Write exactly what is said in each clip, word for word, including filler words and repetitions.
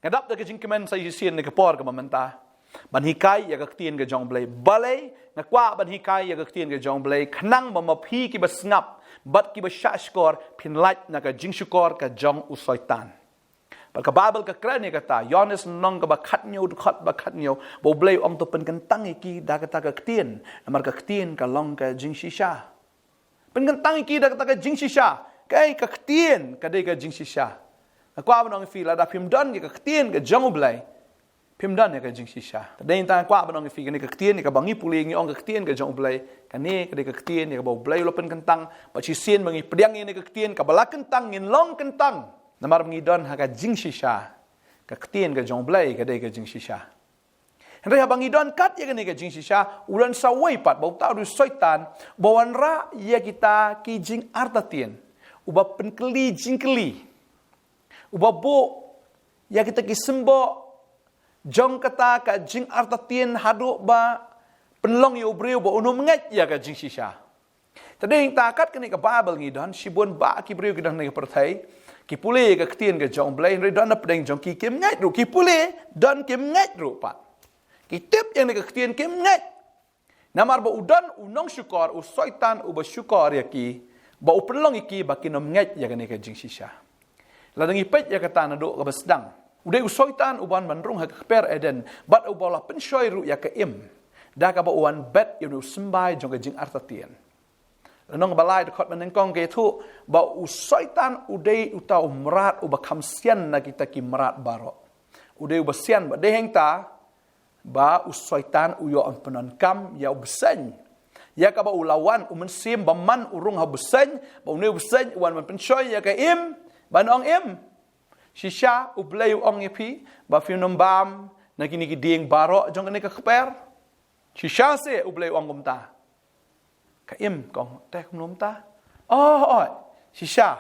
Nga dap da ka jingkmen sa shisien na ka por kaba mynta ban hikai ïa ka ktien ka jong U Blei. Balei nga kwah ban hikai ïa ka ktien ka jong U Blei? Khnang ba ma phi kiba sngap bad kiba shahshkor phin lait na ka jingshukor ka jong u Soitan. Bad ka Baibl ka kren ïa kata, Ïoannis lynnong kaba khatñiew, dkhot ba khatñiew, ba U Blei u ong to pynkyntang ïa ki da kata ka ktien, namar ka ktien ka long ka jingshisha. Pynkyntang ïa ki da kata ka jingshisha. Kaei ka ktien ka dei ka jingshisha. Nga kwah ban ong ïa phi, lada phim don ïa ka ktien ka jong U Blei, phim don ïa ka jingshisha. Ka dei tang nga kwah ban ong ïa phi, kane ka ktien ïa kaba ngi pule, ngi ong ka ktien ka jong U Blei. Kane ka dei ka ktien ïa kaba U Blei u la pynkyntang. Bad shisien ba ngi pdiang ïa kane ka ktien kaba la kyntang, ngin long kyntang. Namar ba ngi don ha ka jingshisha. Ka ktien ka jong U Blei ka dei ka jingshisha. Hynrei haba ngi don kat ïa kane ka jingshisha, u don sa uwei pat, ba uta u dei u Soitan, uba wanrah ïa kita ki jingartatien, uba pynkylli jingkylli, uba buh ïa kita ki symboh jong kata ka jingartatien haduh ba pynlong ïa u briew ba un ym ngeit ïa ka jingshisha. Te dei tang kat kane ka Baibl ngi don, shibun bah ki briew ki don ha kane ka pyrthei, ki pule ïa ka ktien ka jong U Blei, hynrei don na pdeng jong ki kim ngeit ruh, ki pule, don kim ngeit ruh pat. Ki tip ïa kane ka ktien kim ngeit. Namar ba u don u nongshukor, u Soitan uba shukor ïa ki, ba u pynlong ïa ki ba kin ym ngeit ïa kane ka jingshisha. Lada ngi peit ïa kata naduh kaba sdang, u dei u Soitan uba wan ban rung ha ka kper Eden, bad uba la pynshoi ruh ïa ka im, da kaba u wan bet ïa une u symbai jong ka jingartatien. Lynnong ba lai, dkhot ba nyngkong ka ïathuh ba u Soitan u dei uta u mrad uba kham sian na kita ki mrad baroh. U dei uba sian, bad dei hangta ba u Soitan u ïoh ban pyndonkam ïa u bseiñ. Ïa kaba u la wan, u Mynsiem Bymman u rung ha u bseiñ, bad une u bseiñ u wan ban pynshoi ïa ka im, ban ong, im, shisha U Blei u ong ïa phi ba phin ym bam na kine ki dieng baroh jong kane ka kper? Shisha seh U Blei u ong kumta? Ka im ka ong, te kumno mynta? Oh, oi, shisha.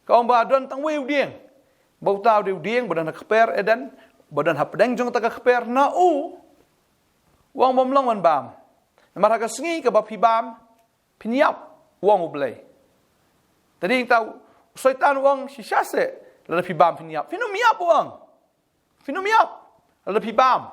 Ka ong ba don tang uwei u dieng. Ba uta u dei u dieng ba don ha ka kper Eden, ba don hapdeng jong kata ka kper, na u u ong ba ym long ban bam. Namar ha ka sngi kaba phi bam, phin ïap, u ong U Blei. Te dei tang u Soitan u ong, shisha seh, lada phi bam phin ïap? Phin ym ïap, u ong. Phin ym ïap lada phi bam.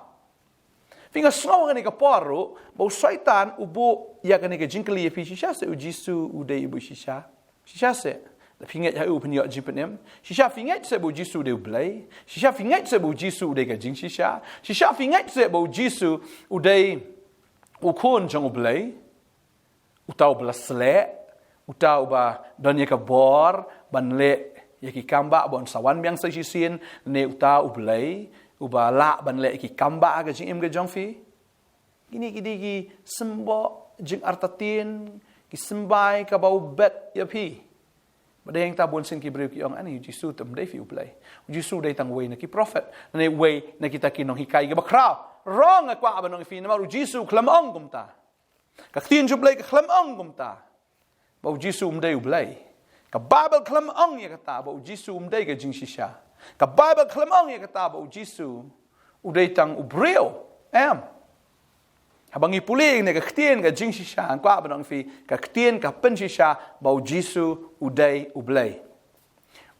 Phi, nga sngew kane ka por ruh ba u Soitan u buh ïa kane ka jingkylli ïa phi, shisha seh U Jisu u dei uba shisha? Shisha seh, lada phi ngeit ha u phin ïoh jingpynim? Shisha phi ngeit seh ba U Jisu u dei U Blei? Shisha phi ngeit seh ba U Jisu u dei ka jingshisha? Shisha phi ngeit seh ba U Jisu u dei u Khun jong U Blei? Uta uba la sleh, uta uba don ïa ka bor ban leh ïa ki kam ba, ba un sa wan biang sa shisien, ne uta U Blei uba lah ban leh ïa ki kam ba ha ka jingim ka jong phi? Kine ki dei ki symboh jingartatien, ki symbai kaba u bet ïa phi. Bad dei hangta bun sien ki briew ki ong, ani, U Jisu te um dei phi U Blei. U Jisu u dei tang uwei na ki prophet, ne uwei na kita ki nonghikai kiba khraw. Wrong, nga kwah ban ong ïa phi, namar U Jisu u khlem ong kumta. Ka ktien jong U Blei ka khlem ong kumta ba U Jisu um dei U Blei. Ka Baibl khlem ong ïa kata ba U Jisu um dei ka jingshisha. Ka Baibl khlem ong ïa kata ba U Jisu u dei tang u briew. Em. Haba ngi pule ïa kane ka ktien ka jingshisha, nga kwah ban ong ïa phi, ka ktien ka pynshisha ba U Jisu u dei U Blei.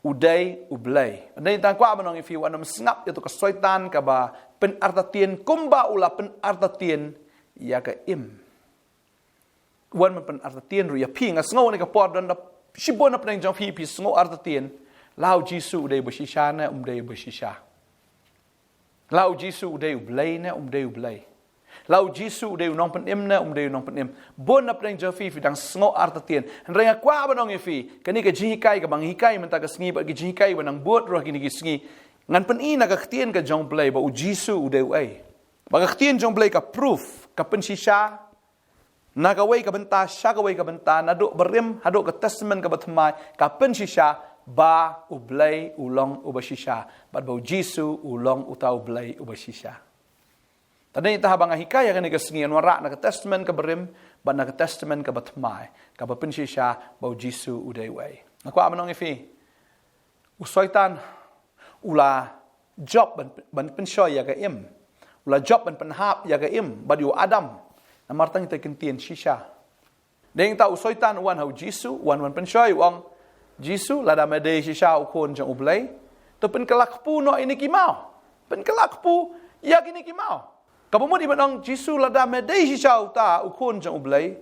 U dei U Blei. Dei tang kwah ban ong ïa phi, wat nym sngap ïa uto ka Soitan kaba pynartatien kumba u la pynartatien ïa ka im. Wan ban pynartatien ruh ïa phi. Nga sngew kane ka por don da shibun na pdeng jong phi, phi sngew artatien, la U Jisu u dei uba shisha ne um dei uba shisha. La U Jisu u dei U Blei ne um dei U Blei. La U Jisu u dei u Nongpynim ne um dei u Nongpynim. Bun na pdeng jong phi, phi dang sngew artatien. Hynrei nga kwah ban ong ïa phi, kane ka jinghikai kaba nga hikai mynta ka sngi bad ka jinghikai ba nang bud ruh kine ki sngi, ngan pyni na ka ktien ka jong U Blei ba U Jisu u dei uei. Ba ka ktien jong U Blei ka proof, ka pynshisha na kawei ka bynta sha kawei ka bynta, naduh barim haduh ka Testament kaba thymmai, ka pynshisha ba U Blei u long uba shisha, bad ba U Jisu u long uta U Blei uba shisha. Te dei ita haba nga hikai ïa kane ka sngi, ngan wanrah na ka Testament kaba rim bad na ka Testament kaba thymmai, kaba pynshisha ba U Jisu u dei uei. Nga kwah ban ong ïa phi, u Soitan u la jop ban, ban pynshoi ïa ka im. U la jop ban pynhap ïa ka im bad ïa u Adam. Namar tang ita ki ktien shisha. Dei tang u Soitan u wan ha U Jisu, u wan ban pynshoi, u ong, Jisu, lada me dei shisha u Khun jong U Blei, To pynkylla kpu noh ïa kine ki maw. Pynkylla kpu ïa kine ki maw. Kaba mut i ban ong Jisu, lada me dei shisha uta u khun jong U Blei,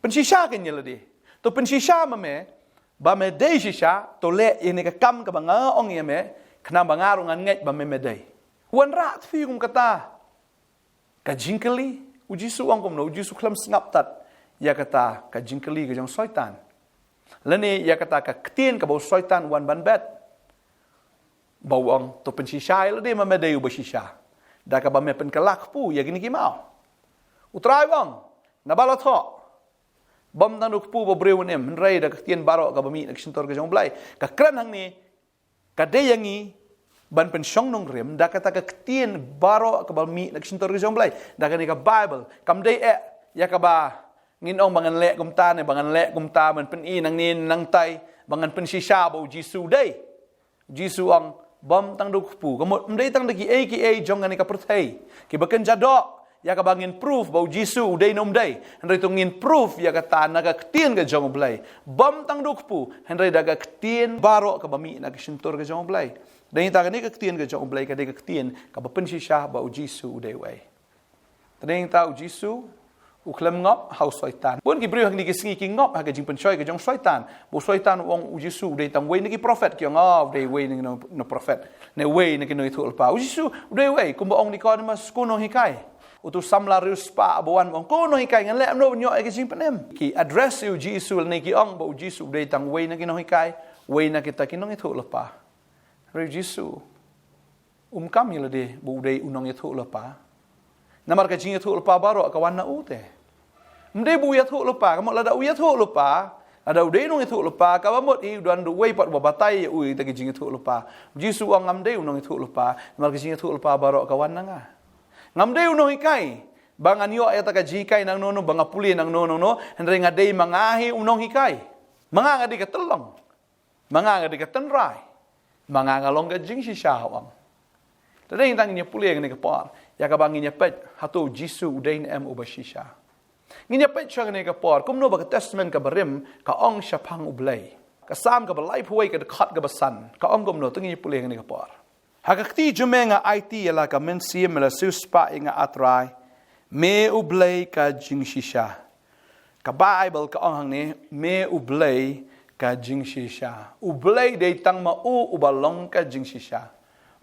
pynshisha kein ïa lade. To pynshisha ma me ba me dei shisha, to leh ïa kane ka kam kaba nga ong ïa me, khnang ba nga ruh ngan ngeit ba me me dei. Wanrah tphi kum kata ka jingkylli? U Jisu u ong kumno? U Jisu u khlem sngap tat ïa kata ka jingkylli ka jong Soitan, lane ïa kata ka ktien kaba u Soitan u wan ban bet, ba u ong, to pynshisha ïa lade ma me dei uba shisha, da kaba me pynkylla kpu ïa kine ki maw. U Trai u ong, naba la thoh, bym tang da u kpu ba u briew un im, hynrei da ka ktien baroh kaba mih na ka shyntur ka jong U Blei. Ka kren hangne ka dei ïa ngi ban pynshong nongrim da kata ka ktien baroh kaba mih na ka shyntur ka jong U Blei, da kane ka Baibl. Kam dei eh ïa kaba ngin ong ba ngan leh kumta ne ba ngan leh kumta, ban pyni nangne nangtai ba ngan pynshisha ba U Jisu u dei. U Jisu u ong, bym tang da u kpu. Ka mut ym dei tang da kiei kiei jong kane ka pyrthei kiba kynja doh ïa kaba ngin proof ba U Jisu u dei ne um dei, hynrei to ngin proof ïa kata na ka ktien ka jong U Blei. Bym tang da u kpu, hynrei da ka ktien baroh kaba mih na ka shyntur ka jong U Blei. Dei ta kane ka ktien ka jong U Blei ka dei ka ktien kaba pynshisha ba U Jisu u dei uei. Te dei ta u Jisu u khlem ngop ha u Soitan. Bun ki briew ha kine ki sngi ki ngop ha ka jingpynshoi ka jong Soitan. Ba u Soitan u ong U Jisu u dei tang uwei na ki prophet, ki ong, ah, u dei uwei na ki nong, nong prophet, ne uwei na ki nongïathuhlypa. U Jisu u dei uwei? Kumba ong Nicodemus, ko nonghikai. Utu samla riewspah ba wan, u ong, ko nonghikai, ngan leh kumno ban ïoh ïa ka jingpynim? Ki address ïa U Jisu lane ki ong ba U Jisu u dei tang uwei na ki nonghikai, uwei na kita ki nongïathuhlypa. Hynrei U Jisu um kam ïa lade ba u dei u nongïathuhlypa, namar ka jingïathuhlypa baroh ka wan na u te. Ym dei ba u ïathuhlypa, ka mut lada u ïathuhlypa, lada u dei u nongïathuhlypa, kaba mut hi u don da uwei pat uba batai ïa u ïa kita ki jingïathuhlypa. U Jisu u ong, ngam dei u nongïathuhlypa, namar ka jingïathuhlypa baroh ka wan na nga. Ngam dei u nonghikai ba ngan ïoh ïa kata ka jinghikai nangno nangno, ba nga pule nangno nangno, hynrei nga dei ma nga hi u nonghikai. Ma nga nga dei ka tyllong. Ma nga nga dei ka tynrai. Ma nga nga long ka jingshisha, u ong. Te dei tang ngin ïa pule ha kane ka por ïa kaba ngin ïa peit hato U Jisu u dei ne em uba shisha. Ngin ïa peit sha kane ka por kumno ba ka Testament kaba rim ka ong shaphang U Blei. Ka Salm kaba laiphew wei, ka dkhot kaba san, ka ong kumno, te ngin ïa pule ha kane ka por. Ha ka kti jong me nga aiti ïa la ka mynsiem, me la siewspah ïa nga, A Trai. Me U Blei ka jingshisha. Ka Baibl ka ong hangne, me U Blei ka jingshisha. U Blei dei tang ma u uba long ka jingshisha.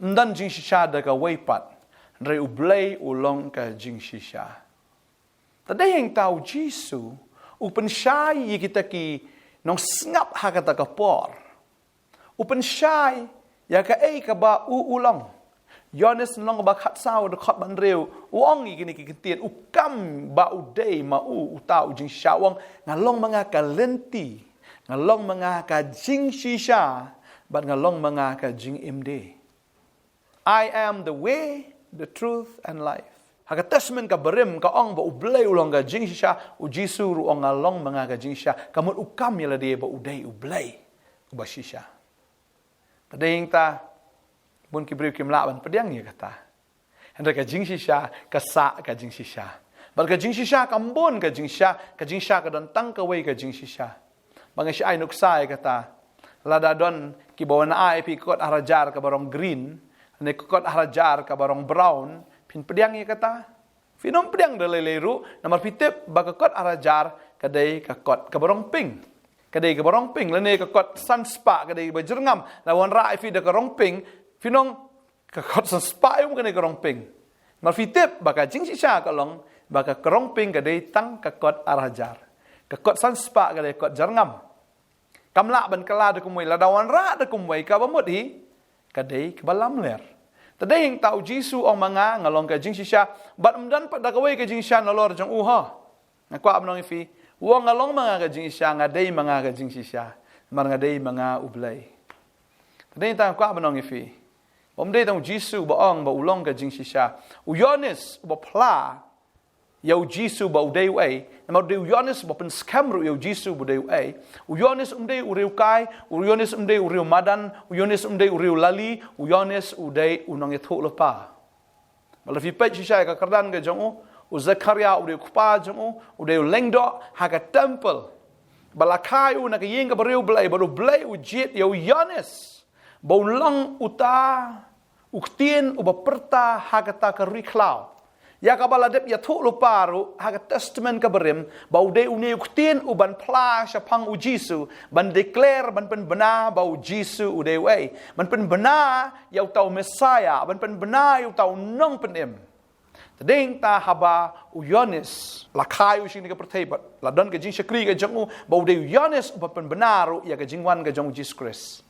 Ym don jingshisha da kawei pat, hynrei U Blei u long ka jingshisha. Te dei hangta U Jisu u pynshai ïa kita ki nongsngap ha kata ka por. U pynshai ïa kaei kaba u u long. Ïoannis lynnong ba khatsaw, dkhot ba hynriew, u ong ïa kine ki ktien, u kam ba u dei ma u uta u jingshisha, u ong, nga long ma nga ka lynti, nga long ma nga ka jingshisha, bad nga long ma nga ka jingim die. I am the way, the truth, and life. Ha ka Testament kaba rim ka ong ba U Blei u long ka jingshisha, U Jisu ruh u ong, nga long ma nga ka jingshisha, ka mut u kam ïa lade ba u dei U Blei uba shisha. Te dei hangta bun ki briew kim lah ban pdiang ïa kata. Hynrei ka jingshisha ka sah ka jingshisha. Bad ka jingshisha kam bun ka jingshisha, ka jingshisha ka don tang kawei ka jingshisha. Ba nga shu ai nuksa ïa kata. Lada don kiba wan ai ïa phi ka kot ar hajar kaba rong green, ne ka kot ar hajar kaba rong brown, phin pdiang ïa kata? Phin ym pdiang da lei lei ruh, namar phi tip ba ka kot ar hajar ka dei ka kot kaba rong pink. Ka dei kaba rong pink, lane ka kot san spah ka dei kaba jyrngam. La wanrah ïa phi da ka rong pink, phin ong, ka kot san spah ym ka dei ka rong pink. Namar phi tip ba ka jingshisha ka long ba ka rong pink ka dei tang ka kot ar hajar. Ka kot san spah ka dei kot jyrngam. Kam lah ban kylla da kumwei, lada wanrah da kumwei kaba mut hi ka dei kaba lamler. Te dei hangta U Jisu u ong ma nga nga long ka jingshisha, bad ym don pat da kawei ka jingshisha nalor jong u, ho. Nga kwah ban ong ïa phi, u ong nga long ma nga ka jingshisha, nga dei ma nga ka jingshisha, namar nga dei ma nga U Blei. Te dei hangta nga kwah ban ong ïa phi, ba ym dei tang U Jisu ba ong ba u long ka jingshisha. U Ïoannis uba phla ïa U Jisu ba u dei uei, namar u dei u Ïoannis ba pynskhem ruh ïa U Jisu ba u dei uei. U Ïoannis um dei u riewkai, u Ïoannis um dei u riewmadan, u Ïoannis um dei u riewlali, u Ïoannis u dei u nongïathuhlypa. Ba la phi peit shisha ïa ka kyrdan ka jong u, u Zakaria u dei u kpa jong u, u dei u lyngdoh ha ka temple. Ba la kha ïa u na ka ïing kaba riewblei, bad U Blei u jied ïa u Ïoannis Ba u long uta u ktien uba pyrta ha kata ka ri khlaw. Ïa kaba la dep ïathuh lypa ruh ha ka Testament ka barim, ba u dei une u ktien uban phla shaphang u Jisu, ban declare, ban pynbna ba u Jisu u dei uei. Ban pynbna ïa uta u Messiah, ban pynbna ïa uta u nongpynim. Te dei ta haba u Ïoannis la kha ïa u sha kane ka pyrthei bad la don ka jingshakri ka jong u, ba u dei u Ïoannis uba pynbna ruh ïa ka jingwan ka jong u Jisu Khrist.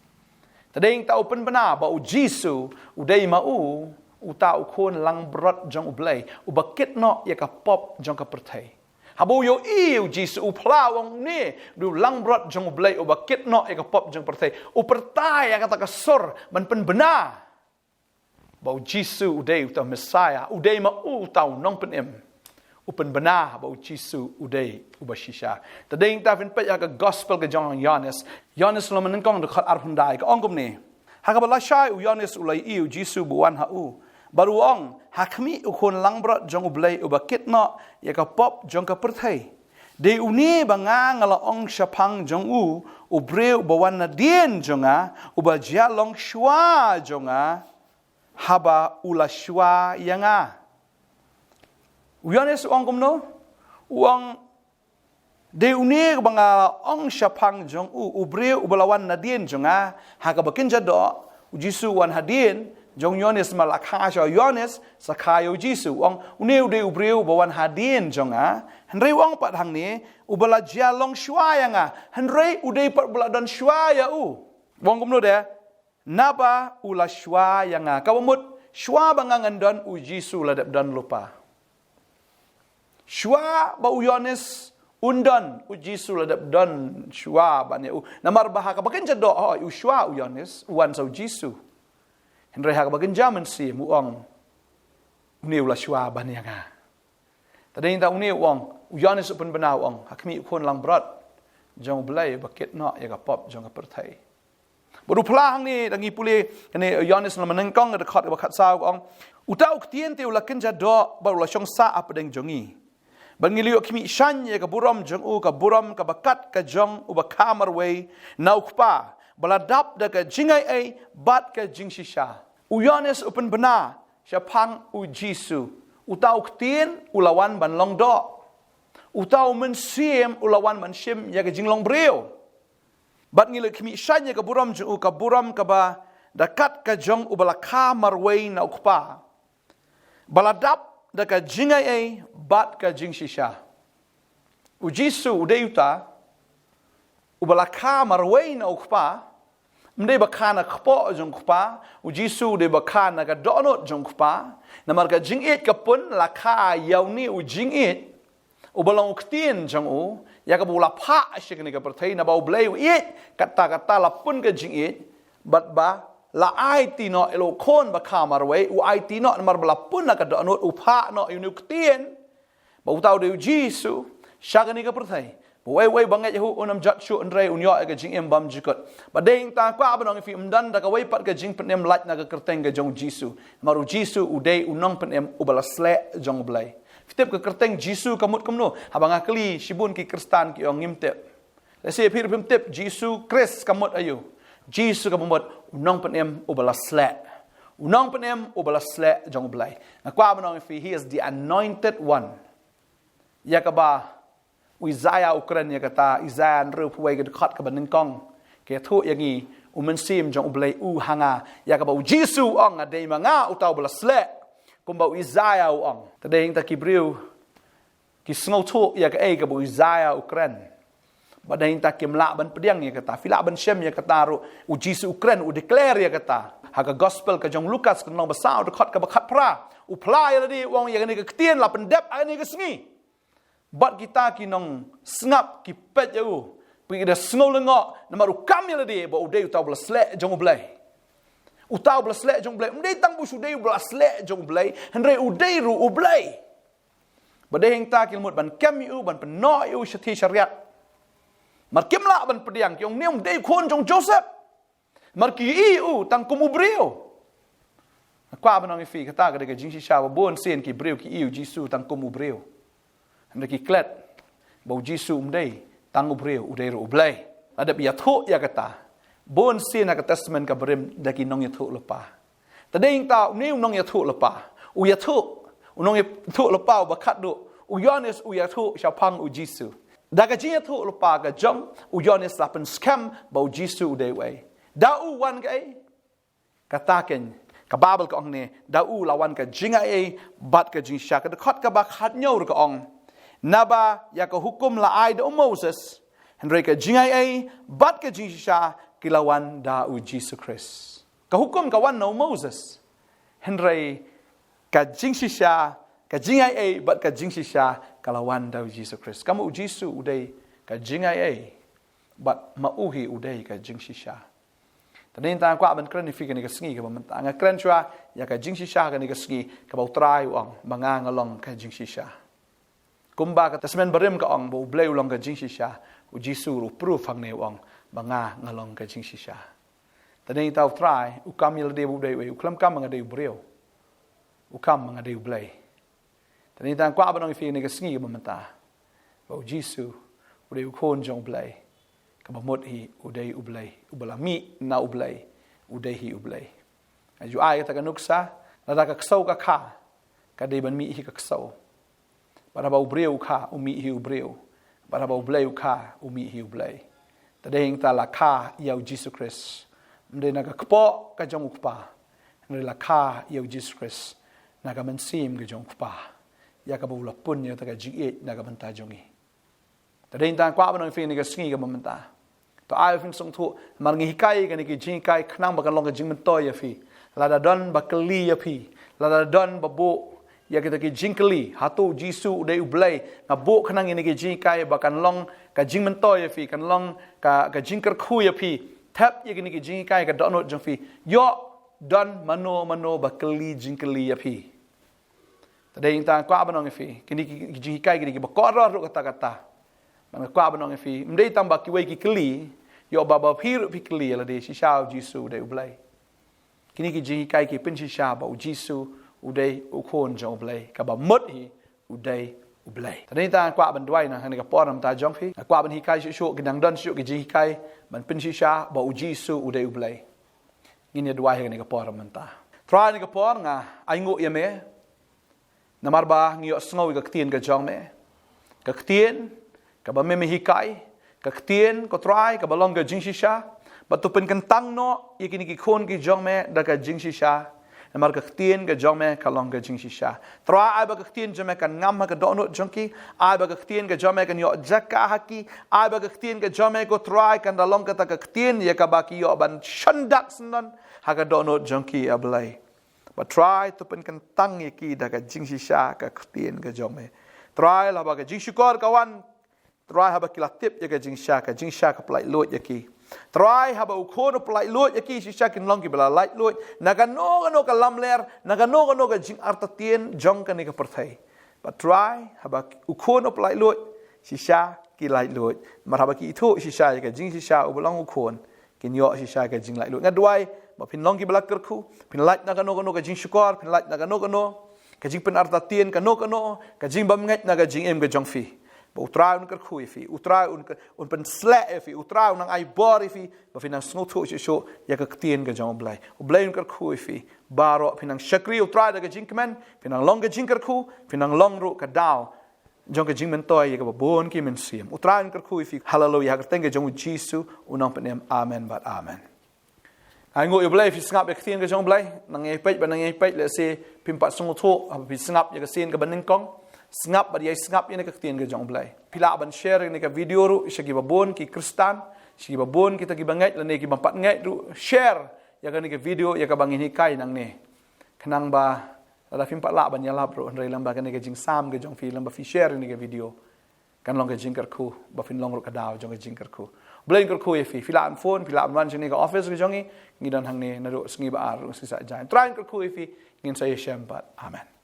Te dei ta u pynbna ba u Jisu u dei ma u, uta u khun langbrot jong u Blei, uba kit noh ïa ka pop jong ka pyrthei. Haba u ïohi u Jisu u phla u ong une, u dei u langbrot jong u Blei, uba kit noh ïa ka pop jong ka pyrthei. U pyrta ïa kata ka sur, ban pynbna ba u Jisu u dei uta u Messiah, u dei ma u uta u nongpynim. U pynbna ba u Jisu u dei uba shisha. Te dei ta phin peit ha ka gospel ka jong u Ïoannis. Ïoannis lynnong nyngkong dkhot arphew khyndai ka ong kumne. Ha kaba lashai u Ïoannis u la ïohi u Jisu ba wan ha u. Bad u ong, ha khmih u khun langbrot jong u Blei uba kit noh ïa ka pop jong ka pyrthei. Dei une ba nga nga la ong shaphang jong u, u briew uba wan nadien jong nga, uba jia long shuwa jong nga, haba u la shuwa ïa nga. U Ïoannis u ong kumno? U ong, dei une ba nga la ong shaphang jong u, u briew uba la wan nadien jong nga, ha kaba kynja doh, u Jisu u wan hadien jong u Ïoannis, namar la kha sha u Ïoannis, sa kha ïa u Jisu. U ong, une u dei u briew uba wan hadien jong nga, hynrei u ong pat hangne, uba la jia long shuwa ïa nga, hynrei u dei pat uba la don shuwa ïa u. U ong kumno de, naba u la shuwa ïa nga. Kaba mut, shuwa ba nga ngan don u Jisu la dep don lypa. Shuwa ba u Ïoannis un don, u Jisu la dep don shuwa ban ïa u. Namar ba ha kaba kynja doh, hooid, u shuwa u Ïoannis, u wan sa u Jisu. Hynrei ha kaba kynja mynsiem u ong, une u la shuwa ban ïa nga. Te dei ta une u ong, u Ïoannis u pynbna u ong, ha khmih u khun langbrot jong u Blei uba kit noh ïa ka pop jong ka pyrthei. Bad u phla hangne, da ngi pule kane u Ïoannis lynnong nyngkong dkhot kaba khatsaw ka ong, uta u ktien te u la kynja doh bad u la shong sah hapdeng jong ngi. Bad ngi la ïoh khmih shaiñ ïa ka burom jong u, ka burom kaba kat ka jong uba kha marwei na u Kpa, ba la dap da ka jingai ei bad ka jingshisha. U Ïoannis u pynbna shaphang u Jisu, uta u ktien u la wan ban long doh. Uta u mynsiem u la wan ban shim ïa ka jinglong briew. Bad ngi la khmih shaiñ ïa ka burom jong u, ka burom kaba da kat ka jong uba la kha marwei na u Kpa, ba la dap da ka jingai ei bad ka jingshisha. U Jisu u dei uta uba la kha marwei na u Kpa, ym dei ba kha na kpoh jong u Kpa, u Jisu u dei ba kha na ka dohnud jong u Kpa, namar ka jingïeit ka pun la kha ïa une u jingïeit, uba long u ktien jong u, ïa kaba u la phah sha kane ka pyrthei, naba u Blei u ïeit, katta katta la pun ka jingïeit, bad ba la aiti noh ïa la u khun ba kha marwei, u aiti noh namar ba la pun na ka dohnud, u phah noh ïa une u ktien, ba uta u dei u Jisu, sha kane ka pyrthei. Ba uwei uwei ba ngeit ïa u un ym jot shuh hynrei un ïoh ïa ka jingim bymjukut. Bad dei ta kwah ban ong ïa phi, ym don da kawei pat ka jingpynim lait na ka kyrteng ka jong u Jisu. Namar u Jisu u dei u nongpynim uba la sleh jong u Blei. Phi tip ka kyrteng Jisu ka mut kumno? Haba nga kylli shibun ki Khristan ki ong ngim tip. Lehse phi ruh phim tip, Jisu Khrist ka mut aïu? Jisu ka mut u nongpynim uba la sleh. U nongpynim uba la sleh jong u Blei. Nga kwah ban ong ïa phi, he is the anointed one. Ïa kaba u Isaiah u kren ïa kata, Isaiah hynriewphew wei ka dkhot kaba nyngkong. Ka ïathuh ïa ngi, u mynsiem jong u Blei u ha nga. Ïa kaba u Jisu u ong, nga dei ma nga uta uba la sleh. Kumba u Isaiah u ong. Te dei ta ki briew ki sngewthuh ïa kaei kaba u Isaiah u kren. Bad dei ta kim lah ban pdiang ïa kata. Phi lah ban shem ïa kata ruh, u Jisu u kren, u declare ïa kata. Ha ka gospel ka jong u Lukas ka lynnong ba saw, dkhot kaba khatphra, u phla ïa lade, u ong, ïa kane ka ktien la pyndep ha kane ka sngi. Bad kita ki nongsngap ki peit ïa u, ba ki da sngew lyngngoh, namar u kam ïa lade ba u dei uta uba la sleh jong u Blei. Uta uba la sleh jong u Blei, ym dei tang ba u shu dei uba la sleh jong u Blei, hynrei u dei ruh u Blei. Bad dei hangta ki la mut ban kem ïa u, ban pynnoh ïa u shathie shariat. Namar kim lah ban pdiang, ki ong, ne ym dei khun jong Joseph. Namar ki ïohi ïa u tang kum u briew. Nga kwah ban ong ïa phi, kata ka dei ka jingshisha ba bun sien ki briew ki ïohi ïa u Jisu tang kum u briew. Hynrei ki klet ba u Jisu um dei tang u briew, u dei ruh u Blei. La dep ïathuh ïa kata. Bun sien ha ka Testament ka Barim da ki nongïathuhlypa. Te dei nangta une u nongïathuhlypa, u ïathuh, u nongïathuhlypa uba khatduh, u Ïoannis u ïathuh shaphang u Jisu. Da ka jingïathuhlypa ka jong u Ïoannis la pynskhem ba u Jisu u dei uei. Da u wan kaei? Kata keiñ, ka Baibl ka ong ne, da u la wan ka jingaiei bad ka jingshisha. Ka dkhot kaba khathynñiew ruh ka ong, naba ïa ka hukum la ai da u Moses, hynrei ka jingaiei bad ka jingshisha ki la wan da u Jisu Khrist. Ka hukum ka wan na u Moses, hynrei ka jingshisha, ka jingaiei bad ka jingshisha ka la wan da u Jisu Khrist. Ka ma u Jisu u dei ka jingaiei bad ma u hi u dei ka jingshisha. Te dei nangta nga kwah ban kren ïa phi kane ka sngi kaba mynta. Nga kren shuwa ïa ka jingshisha kane ka sngi, kaba u Trai u ong ba nga nga long ka jingshisha. Kumba ka Testament Barim ka ong ba u Blei u long ka jingshisha, u Jisu ruh u proof hangne, u ong ba nga nga long ka jingshisha. Te dei nangta u Trai u kam ïa lade ba u dei uei, u khlem kam ba nga dei u briew, u kam ba nga dei u Blei. Te dei nangta nga kwah ban ong ïa phi kane ka sngi kaba mynta ba u Jisu u dei u Khun jong u Blei. Kaba mut hi u dei u Blei, uba la mih na u Blei, u dei hi u Blei. Nga ju ai kata ka nuksa, lada ka ksew ka kha, ka dei ban mih hi ka ksew. Bad haba u briew u kha, u mih hi u briew. Bad haba u Blei u kha, u mih hi u Blei. Te dei nangta la kha ïa u Jisu Khrist, ym dei na ka kpoh ka jong u Kpa, hynrei la kha ïa u Jisu Khrist na ka mynsiem ka jong u Kpa, ïa kaba u la pun ïa kata ka jingïeit na ka bynta jong ngi. Te dei nangta nga kwah ban ong ïa phi kane ka sngi kaba mynta, to ai ba phin sngewthuh, namar ngi hikai kane ka jinghikai khnang ba kan long ka jingmyntoi ïa phi. Lada don ba kylli ïa phi, lada don ba buh ïa kita ki jingkylli, hato u Jisu u dei u Blei, nga buh khnang ïa kane ka jinghikai ba kan long ka jingmyntoi ïa phi, kan long ka, ka jingkyrkhu ïa phi. Thep ïa kane ka jinghikai ha ka dohnud jong phi. Ïoh don mano mano ba kylli jingkylli ïa phi. Te dei nangta nga kwah ban ong ïa phi, kine ki, ki jinghikai kine kiba kordor ruh katta katta. Bad nga kwah ban ong ïa phi, ym dei tang ba kiwei ki kylli, ïoh ba, ba phi ruh phi kylli ïa lade, shisha u Jisu u dei u Blei. Kine ki jinghikai ki pynshisha ba u Jisu u dei u Khun jong u Blei, kaba mut hi u dei u Blei. Te dei nangta nga kwah ban duwai na kane ka por na ka bynta jong phi. Nga kwah ban hikai shuh shuh, ki dang don shuh shuh ki jinghikai ban pynshisha ba u Jisu u dei u Blei. Ngin ïa duwai ha kane ka por na ka bynta. Trai, ha kane ka por nga ainguh ïa me, namar ba ngi ïohsngew ïa ka ktien ka jong me. Ka ktien kaba me me hikai, ka ktien, ko Trai, kaba long ka jingshisha. Bad to pynkyntang noh ïa kine ki khun ki jong me da ka jingshisha, namar ka ktien ka jong me ka long ka jingshisha. Trai, ai ba ka ktien jong me kan ngam ha ka dohnud jong ki. Ai ba ka ktien ka jong me kan ïoh jaka ha ki. Ai ba ka ktien ka jong me, ko Trai, kan da long kata ka ktien ïa kaba ki ïoh ban shondak syndon ha ka dohnud jong ki, A Blei. Bad Trai, to pynkyntang ïa ki da ka jingshisha ka ktien ka jong me. Trai, lada ka jingshukor ka wan, Trai, haba ki la tip ïa ka jingshisha, ka jingshisha ka pyllait luid ïa ki. Trai, haba u Khun u pyllait luid ïa ki, shisha kin long kiba la lait luid na kano kano ka lamler, na kano kano ka jingartatien jong kane ka pyrthei. Bad Trai, haba u Khun u pyllait luid, shisha ki lait luid. Namar haba ki ithuh shisha ïa ka jingshisha uba long u Khun, kin ïoh shisha ka jinglait luid. Nga duwai ba phin long kiba la kyrkhu, phin lait na kano kano ka jingshukor, phin lait na kano kano ka jingpynartatien, kano kano ka jingbymngeit na ka jingim ka jong phi. Ba u Trai un kyrkhu ïa phi, u Trai un, un pynshlur ïa phi, u Trai un nang ai bor ïa phi, ba phin nang sngewthuh shuh shuh ïa ka ktien ka jong u Blei. U Blei un kyrkhu ïa phi baroh, phin nang shakri u Trai da ka jingkmen, phin nang long ka jingkyrkhu, phin nang long ruh ka daw jong ka jingmyntoi ïa kaba bun ki mynsiem. U Trai un kyrkhu ïa phi. Haleluia. Ha ka kyrteng ka jong u Jisu u nongpynim. Amen bad amen. Nga ainguh ïa u Blei, phi sngap ïa ka ktien ka jong u Blei. Nang ïai peit bad nang ïai peit, lehse phim pat sngewthuh haba phi sngap ïa ka sien kaba nyngkong. Sngap bad ïai sngap ïa kane ka ktien ka jong u Blei. Phi lah ban share ïa kane ka video ruh sha kiba bun ki Khristan, sha kiba bun kita kiba ngeit lane kiba pat ngeit ruh. Share ïa kane ka video ïa kaba ngin hikai nangne, khnang ba lada phim pat lah ban ïalap ruh, hynrei lem bad kane ka jingsam ka jong phi, lem bad phi share ïa kane ka video, kan long ka jingkyrkhu, ba phin long ruh ka daw jong ka jingkyrkhu. U Blei un kyrkhu ïa phi. Phi lah ban phone, phi lah ban wan shane ka office ka jong ngi. Ngi don hangne naduh sngi Ba-ar ruh, sngi Saitjaiñ. U Trai un kyrkhu ïa phi. Ngin sa ïashem pat. Amen.